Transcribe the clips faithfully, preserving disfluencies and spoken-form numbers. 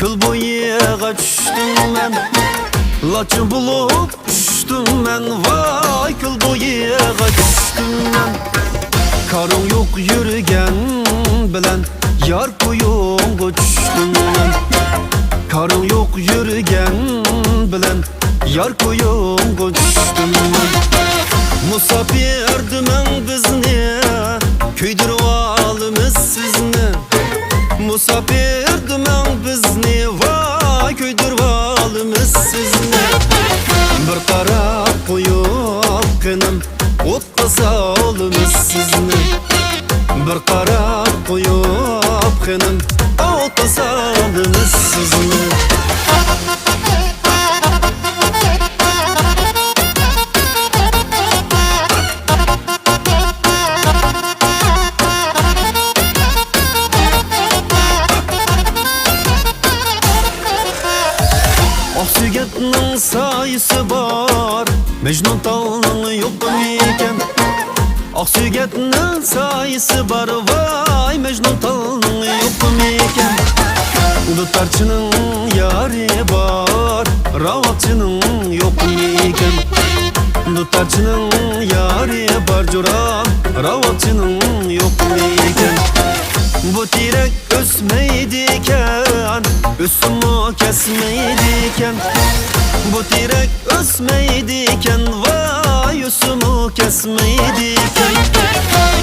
كۆل بويىغا چۈشتۈم مەن، لاچىن بولۇپ چۈشتۈم مەن، ۋاي، كۆل بويىغا چۈشتۈم مەن. كارىڭ يوق يۈرگەن بىلەن يار كويۇڭغا چۈشتۈم مەن. كارىڭ يوق يۈرگەن بىلەن يار كويۇڭغا چۈشتۈم مەن. مۇساپىر دېمەڭ بىزنى، كۆيدۈرۈۋالىمىز سىزنى. مۇساپىر دېمەڭ بىزنى، ۋاي، كۆيدۈرۈۋالىمىز سىزنى. بىر قاراپ قويۇپ قېنىم، ئوتقا سالىمىز سىزنى. بىر قاراپ قويۇپ قېنىم، ئوتقا سالىمىز سىزنى. ئاقسۆگەتنىڭ سايىسى بار، مەجنۇنتالنىڭ يوقمىكەن؟ ئاقسۆگەتنىڭ سايىسى بار، ۋاي، مەجنۇنتالنىڭ يوقمىكەن؟ دۇتارچىنىڭ يارى بار، راۋاقچىنىڭ يوقمىكەن؟ دۇتارچىنىڭ يارى بار جۇرام، راۋاقچىنىڭ يوقمىكەن؟ بۇ تېرەك ئۆسمەيدىكەن، ئۆسۈممۇ كەسمەيدىكەن. بۇ تېرەك ئۆسمەيدىكەن، ۋاي، ئۆسۈممۇ كەسمەيدىكەن.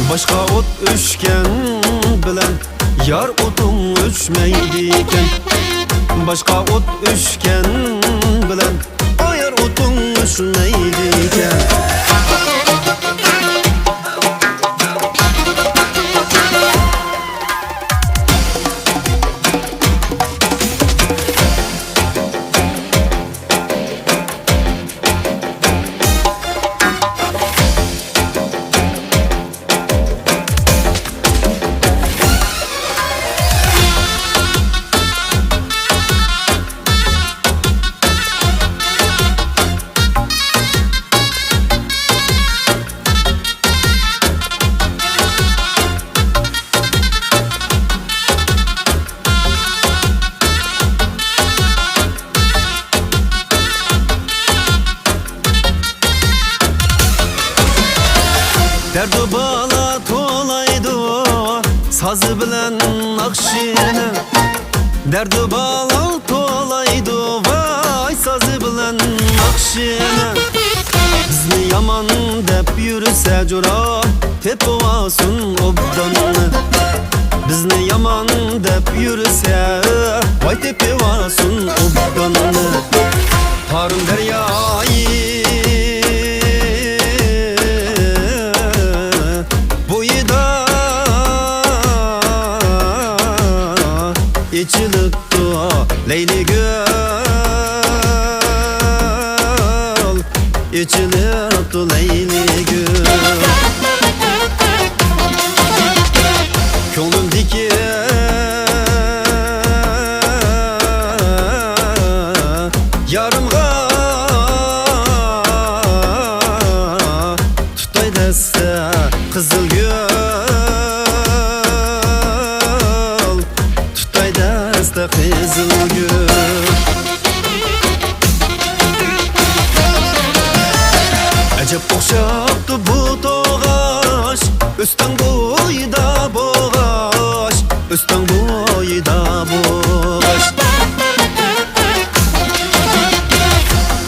باشقا ئوت ئۆچكەن بىلەن يار ئوتۇڭ ئۆچمەيدىكەن. باشقا ئوت ئۆچكەن بىلەن ئايار ئوتۇڭ ئۆچمەيدىكەن. دەردۇ بالا تولايدۇ سازى بىلەن ناخشىنى. دەردۇ بالا تولايدۇ ۋاي سازى بىلەن ناخشىنى. بىزنى يامان دەپ يۈرسە جۇرا، تېپىۋالسۇن ئوبداننى. بىزنى يامان دەپ يۈرسە، ۋاي، تېپىۋالسۇن ئوبداننى. تارىم دەريايى بويىدا ئېچىلىپتۇ لەيلىگۈل، ئېچىلىپتۇ لەيلىگۈل. كۆڭلۈمدىكى يارىمغا تۇتاي دەستە قىزىل گۈل، تۇتاي دەستە قىزىل گۈل. ئەجەب ئوخشاپتۇ بۇ توغاش، ئۆستەڭ بويىدا بوغاش، ئۆستەڭ بويىدا بوغاش.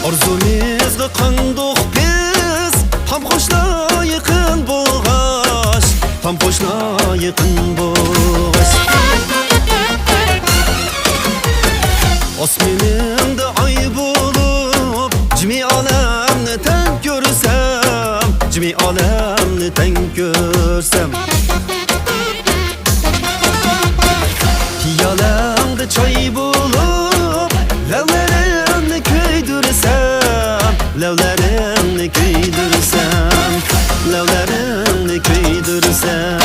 ئارزۇمىزغا قاندۇق بىز، تام قوشنا يېقىن بولغاچ، تام قوشنا يېقىن بولغاچ. ئاسمىنىڭدا ئاي بولۇپ، جىمى ئالەمنى تەڭ كۆرسەم، جىمى ئالەمنى تەڭ كۆرسەم. پىيالەڭدە چاي بولۇپ، لەۋلىرىمنى كۆيدۈرسەم، لەۋلىرىمنى كۆيدۈرسەم، لەۋلىرىمنى كۆيدۈرسەم.